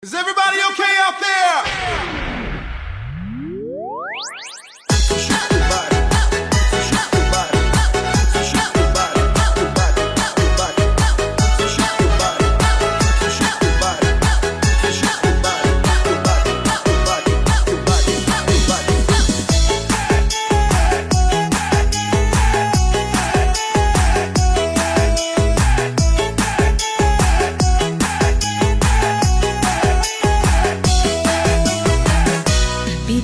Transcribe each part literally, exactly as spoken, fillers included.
Is everybody okay out there?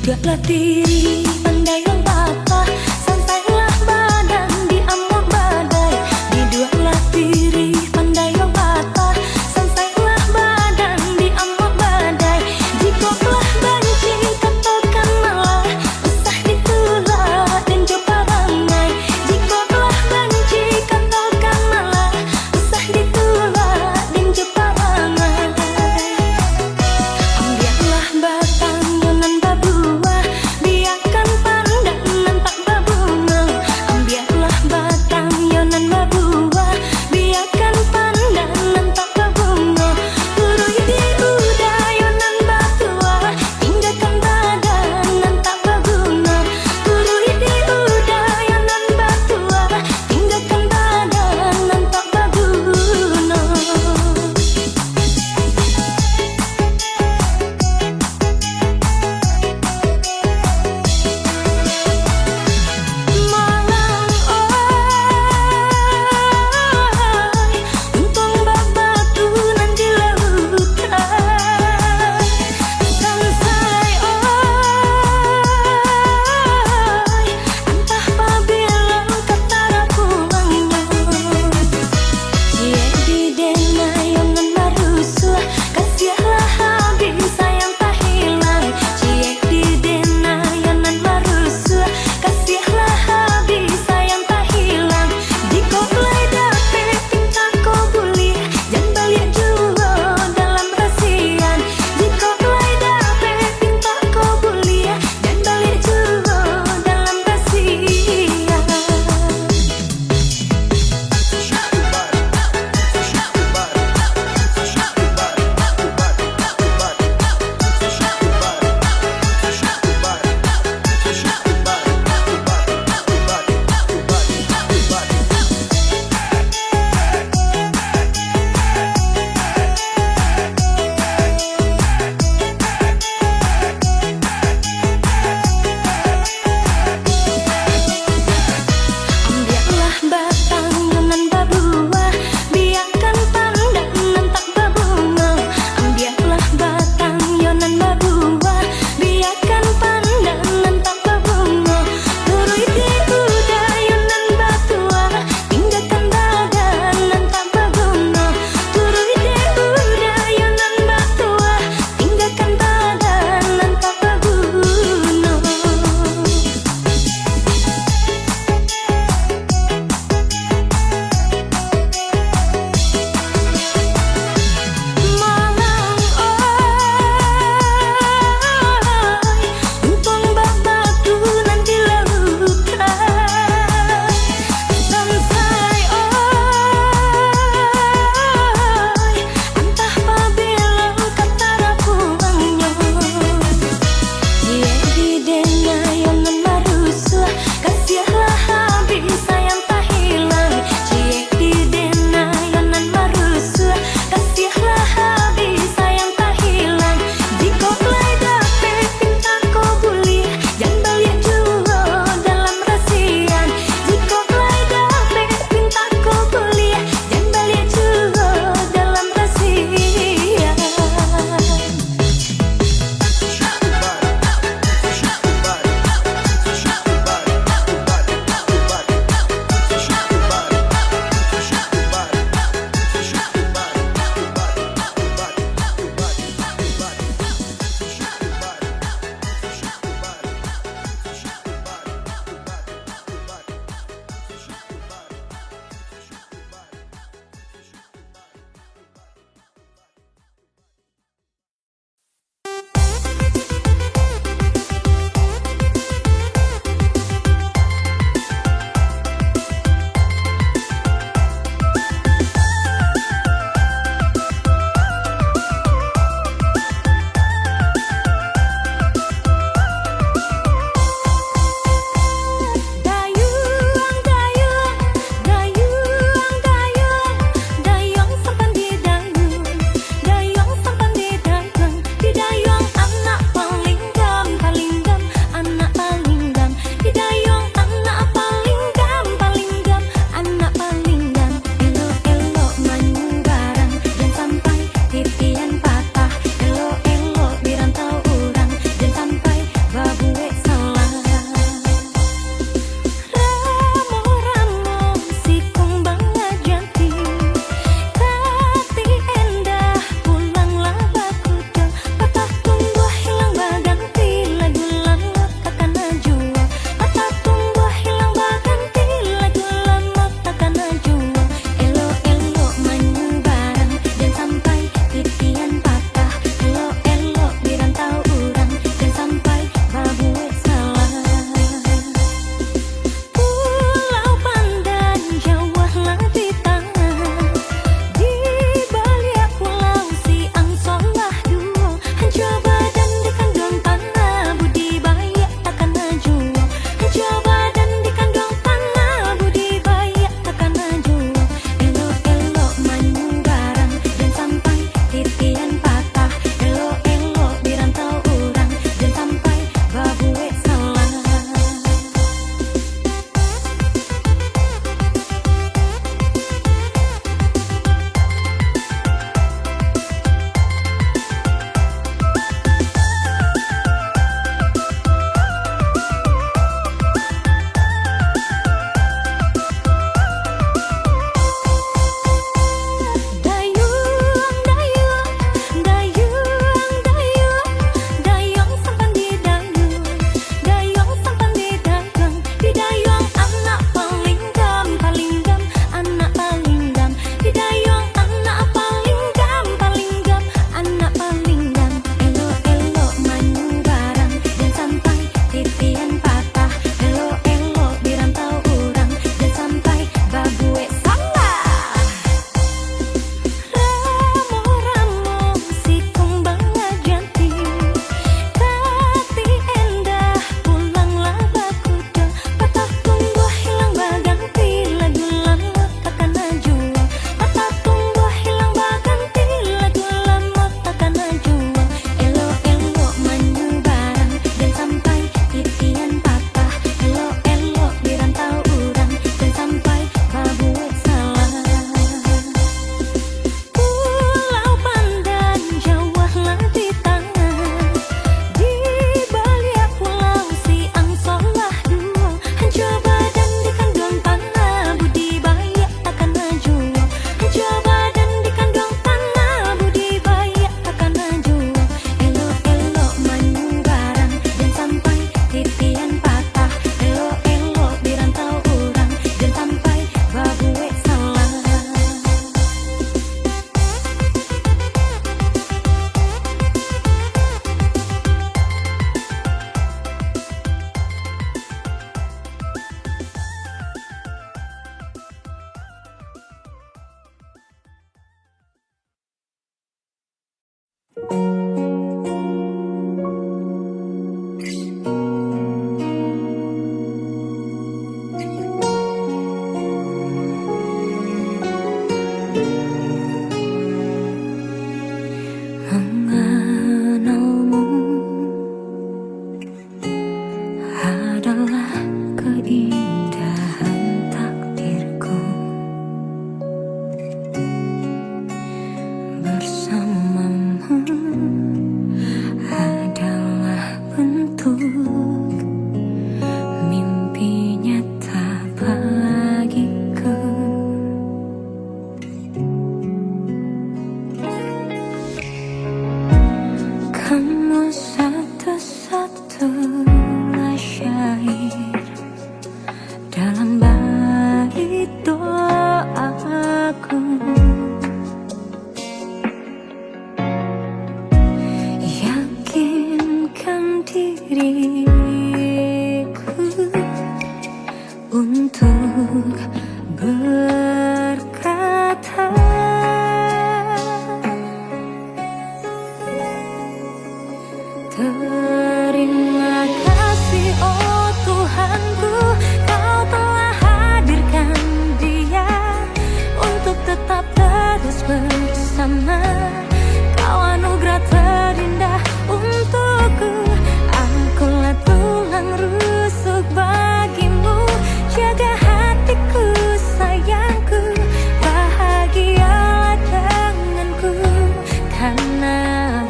Biduaklah tiri pandai mambata, sansailah badan di amuah badai. Biduaklah tiri pandai mambata, sansailah badan di amuah badai. Jikok lah banci, katokan malah, usah ditulak den jo parangai. Jikok lah banci, katokan malah, usah ditulak den jo parangai. Ambiaklah batang nan babuah, biakan Mengenalmu adalah keindahan takdirku. Bersamamu adalah bentuk mimpi nyata bagiku. Kamu satu-satulah syair dalam bait doaku. Yakinkan diriku untuk berkata, terima kasih, oh Tuhanku, Kau telah hadirkan dia untuk tetap terus bersama. Kau anugerah terindah untukku. Akulah tulang rusuk bagimu. Jaga hatiku, sayangku, bahagialah denganku. Karena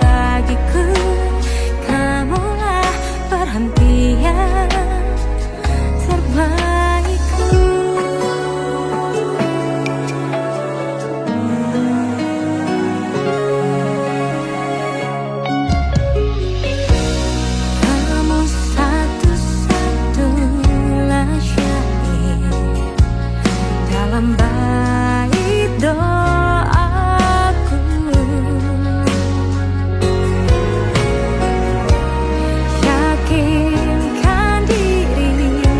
bagiku, kamulah perhentian terbaikku. Kamu satu-satulah syair dalam bait doaku. Yakinkan diriku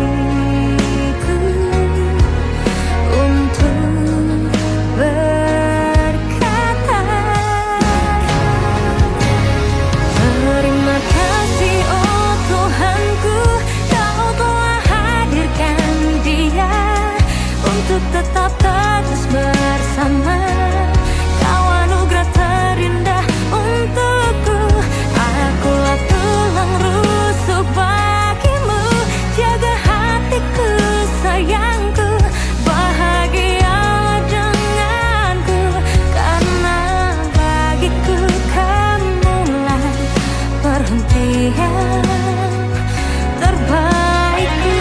untuk berkata, terima kasih, oh Tuhanku, Kau telah hadirkan dia untuk tetap terus bersama. Kau anugerah terindah untukku. Akulah tulang rusuk bagimu. Jaga hatiku, sayangku, bahagialah denganku. Karena bagiku, kamulah perhentian terbaikku.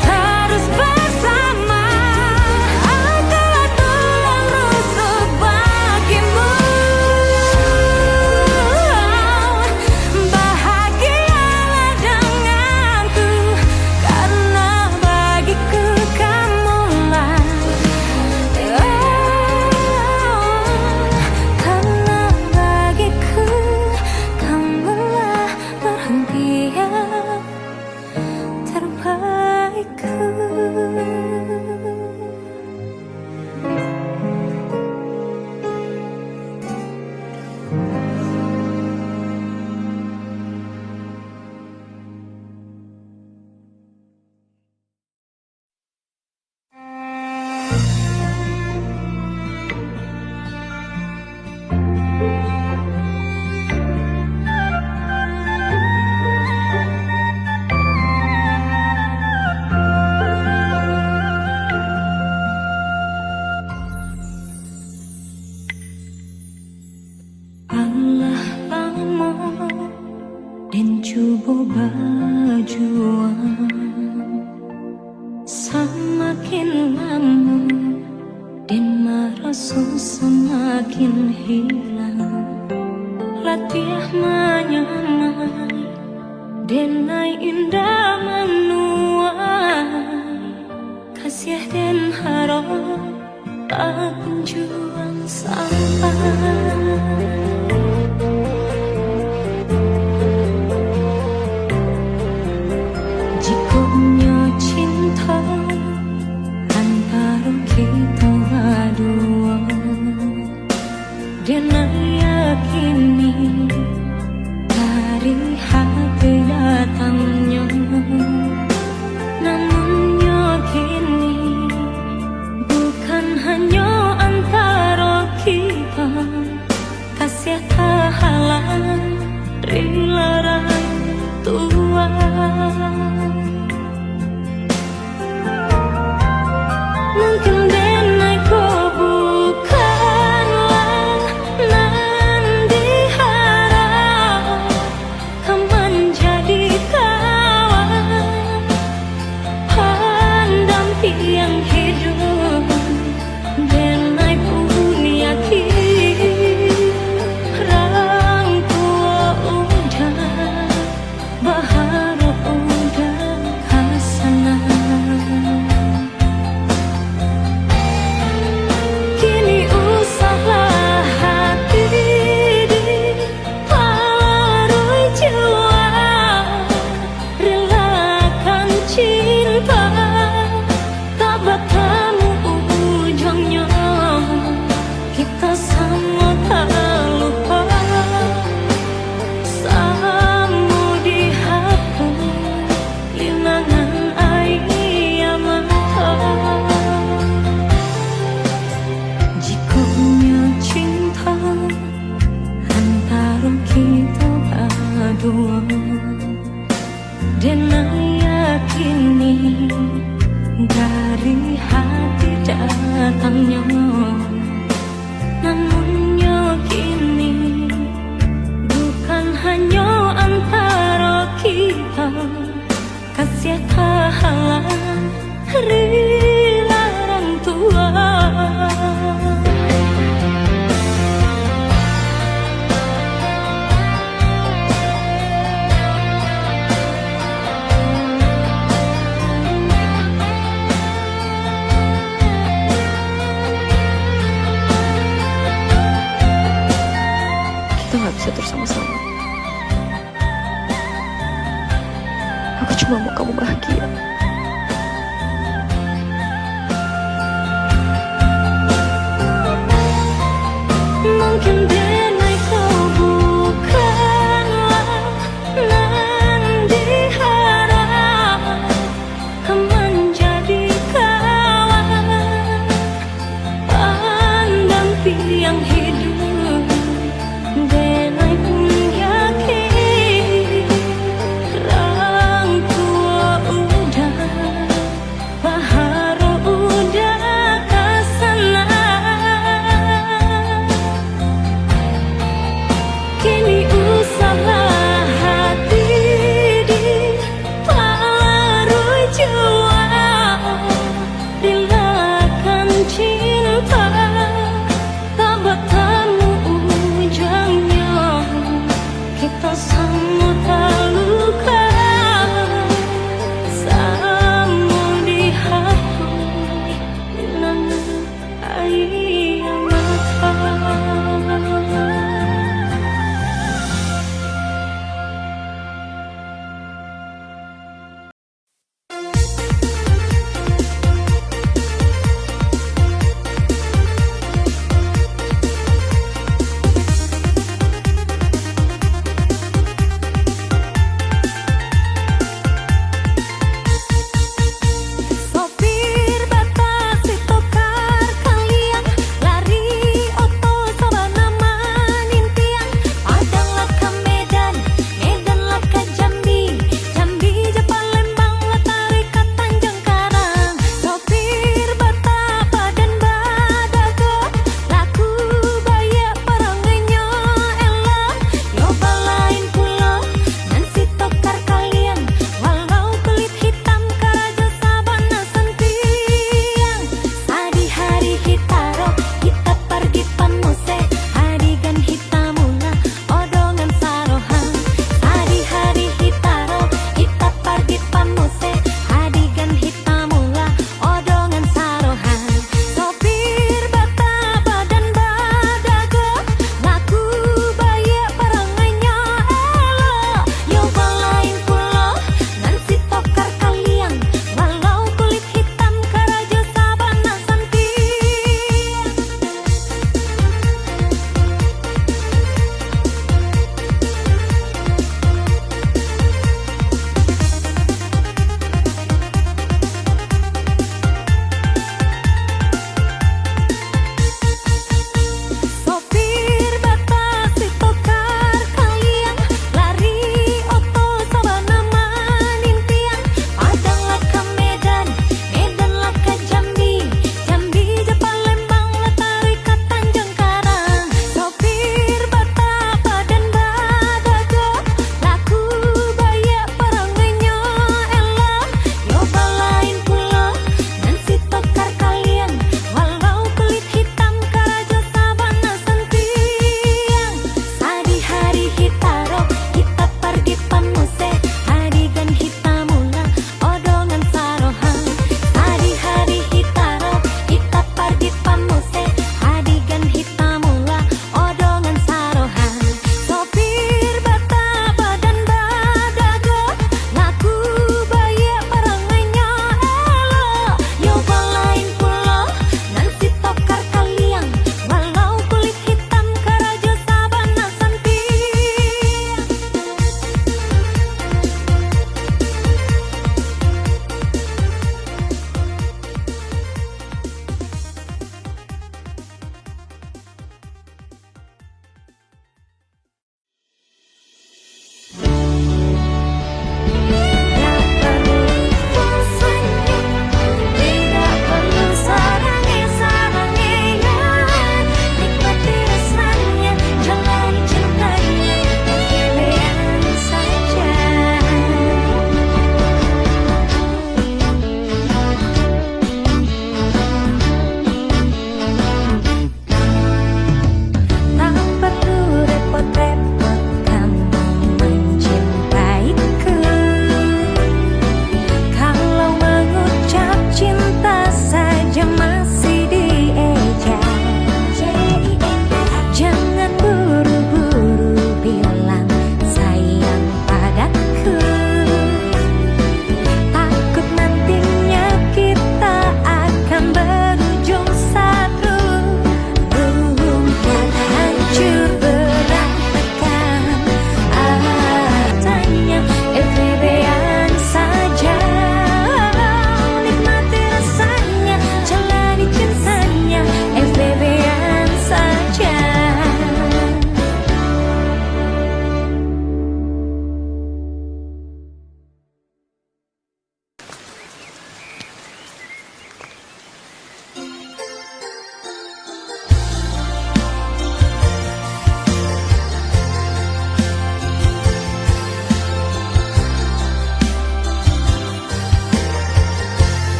Harus bersama, akulah tulang rusuk bagimu. Bahagialah denganku, karena bagiku kamulah, oh, karena bagiku kamulah perhentian terbaikku. Alah lamo den cubo bajuang, samakin lamo den maraso samakin hilang. Latiah manyamai, den lai indak manuai. Kasiah den harok, Anjuang sampai. Jikok nyo cinto antaro kito baduo, den yakini dari hati datangnyo. Namunnyo kini bukan hanyo antaro kito, kasiah tahalang di larang tua. Mungkin denai ko bukanlah nan diharap, ka manjadi kawan, pandampiang hidup, denai pun yakin, rang tuo udah baharap udah ka sana. Kini usahlah hati dipalarui jua, relakan cinta tak batamu ujuangnyo. Kito samo talupo, samo dihapuih linangan aia mato. Jikok nyo cinto antaro kito baduo, denai yakini dari hati datangnyo. Namunnyo kini bukan hanyo antaro kito, kasiah tahalang di larang tua. Kita nggak bisa terus sama-sama. Aku cuma mau kamu bahagia. Mungkin denai ko bukanlah nan diharap, ka manjadi kawan, pandampiang hidup, denai pun yakin, rang tuo udah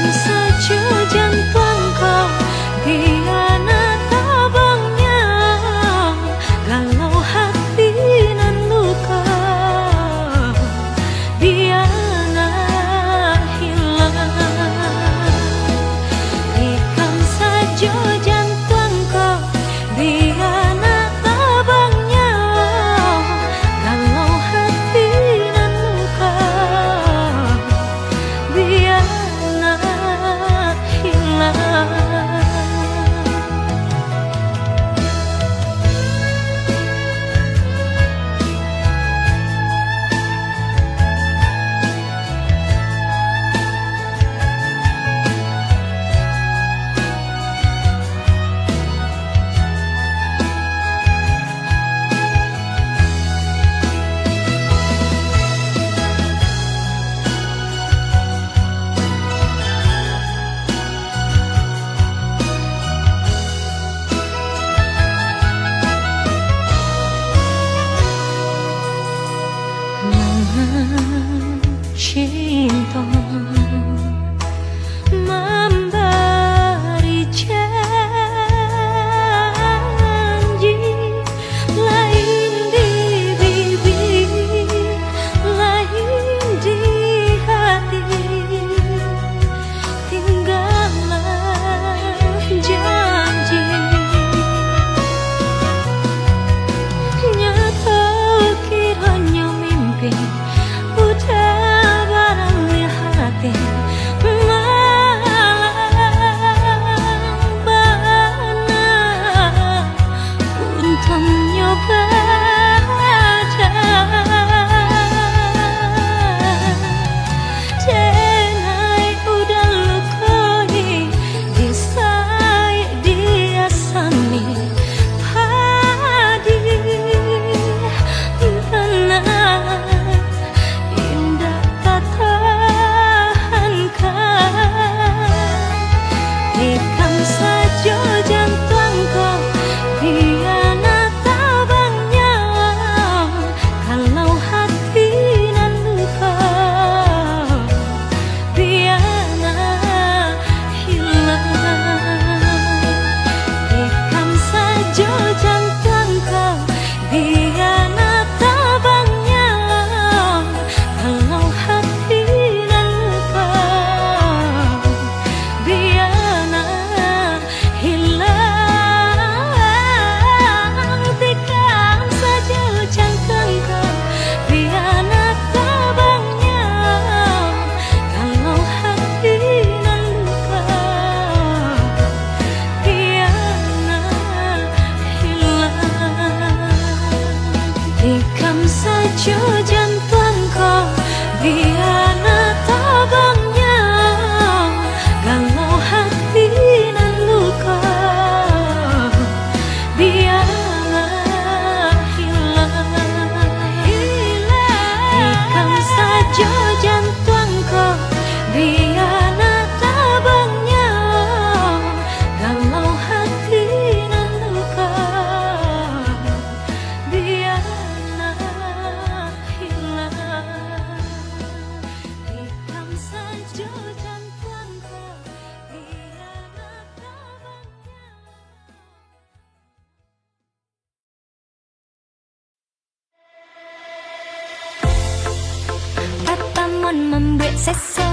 Sajo jantuang ko, bia nak tabangnyo, galau hati nan luko, bia nak hilang. Ikam sajo jantuang ko, bia nak tabangnyo, galau hati nan luko, bia nak hilang. Cinto mambari janji, lain di bibia, lain di hati. Tinggalah janji. Nyato kironyo mimpi, udah baralih hati. Malang bana untuangnyo pada. Denai udah lukoi, disaik diasami padi, tanah indak tatahankan. Ikam sajo jantuang ko, bia nak tabangnyo, kalau hati nan luko, bia nak hilang. Ikam sajo jantuang ko, bia nak tabangnyo, kalau hati nan luko, bia nak hilang. Tikam sajo jantuang ko, bia nak tabangnyo, kalau hati nan luko, bia nak hilang. Tikam sajo jantuang ko, bia nak tabangnyo, kalau hati nan luko, bia nak hilang. Tikam sajo jantuang ko, bia nak tabangnyo, kalau hati nan luko, bia nak hilang. Tikam sajo jantuang ko, bia nak tabangnyo. Patamuan mambuek seso,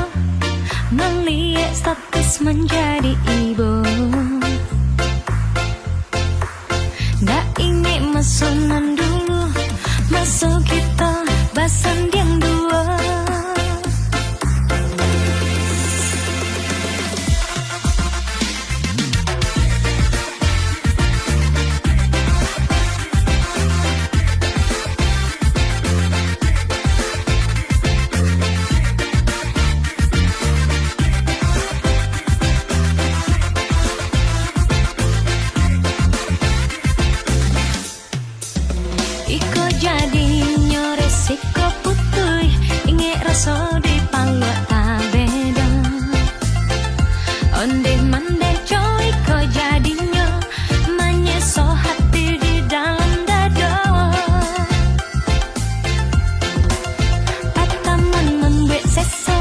maliek status manjadi ibo. Ndak ingek maso nan dulu, maso kito basandiang duo. Iko jadinyo resiko putuih, ingek raso dipaluak tabeda. Ondeh mandeh co iko jadinyo, manyeso hati di dalam dado. Patamuan mambuek seso,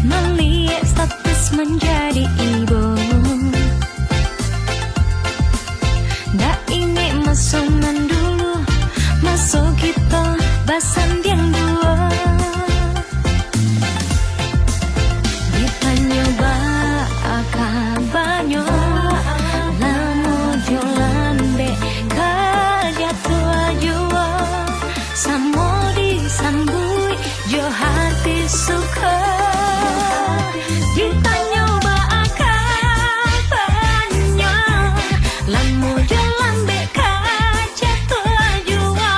maliek status manjadi ibo. Ndak ingek maso mandulu, maso kito basandiang duo. Ditanyo baa kabanyo, lamo jo lambek ka jatuah juo. Samo disambuik jo hati suko. Ditanyo baa kabanyo, lamo jo lambek ka jatuah juo.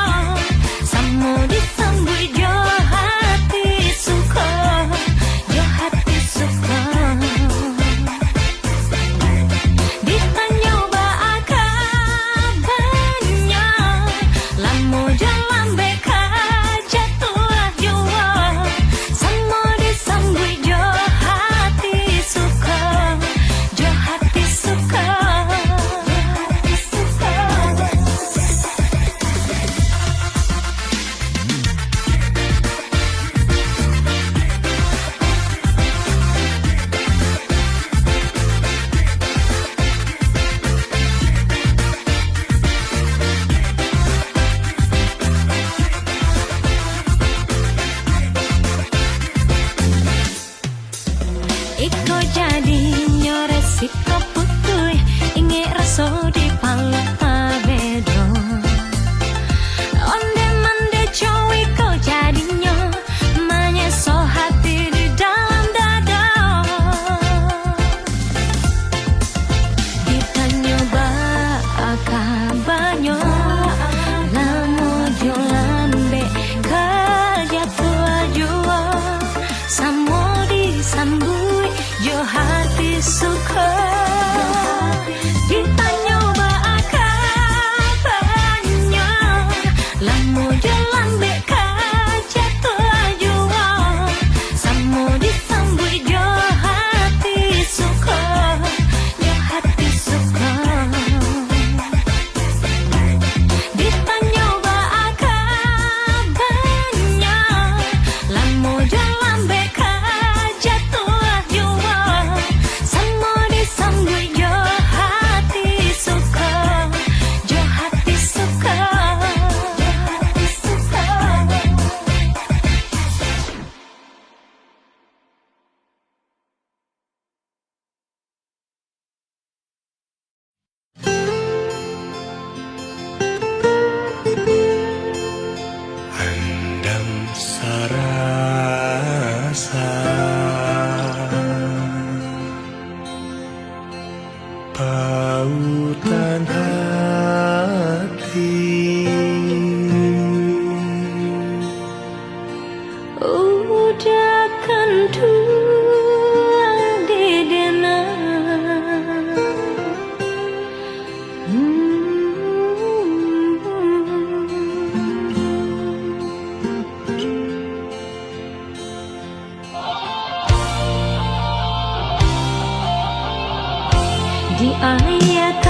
Samo disambuik jo hati suko, jo hati suko. Ditanyo baa kabanyo, lamo jo lambek ka jatuah juo. Samo disambuik jo hati suko, jo hati suko. Iko jadinyo resiko putuih, ingek raso di palak tabedo. Onde mande co iko jadinyo, manyeso hati di dalam dado. Ditanyo baa kabanyo, lamo jo lambek ka jatuah juo. Samo disambuik jo hati suko. Ditanyo baa kabanyo, lamo jo lambek ka jatuah juo. Samo disambuik jo hati suko, jo hati suko. Ditanyo baa kabanyo, lamo jo lambek ka jatuah juo. Samo disambuik jo hati suko, jo hati suko, jo hati suko. Andam sarasa pautan hati. Udah kanduang di dena. Di ayat